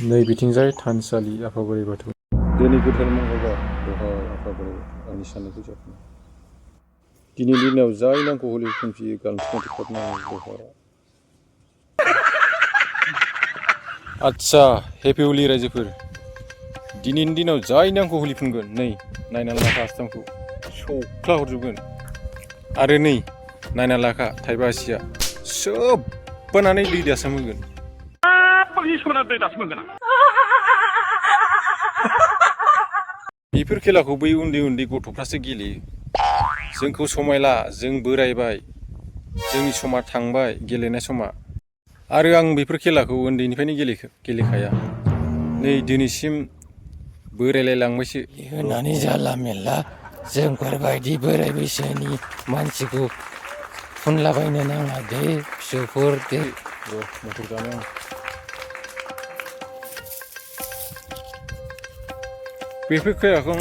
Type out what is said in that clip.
नै बिथिंजाय थानसालि आफा बोराइ बाथौ। दिनै गोथार मंगलबार बेवहाय आफा बोराइ आंनि साननायखौ जाफुङो। दिनैनि दिनाव जाय नामखौ हलि खोमफियो गांथि खाबनानै बेवहाय आदसा हेपि हलि रायजोफोर। दिनैनि दिनाव जाय नामखौ हलि फुनगोन नै नायना लाखा आस्थामखौ सौख्ला हरजोबगोन। आरो नै नायना लाखा थाइबा आसिया सोबबानानै दै दासोम होगोन। बेफोर खेलाखौ बै उन्दै उन्दै गथ'फ्रासो गेलेयो। जोंखौ समायला, जों बोरायबाय, जोंनि समा थांबाय गेलेनाय समा। आरो आं बेफोर खेलाखौ उन्दैनिफ्रायनो गेलेखाया। नै दिनैसिम बोरायलायलांबायसो। होननानै जाला मेरला जोंफोरबायदि बोराय बैसोनि मानसिखौ फुनलाबायनो नाङा दे फिसौफोर दे। मटर जानो आं। बेफोर खेलाखौ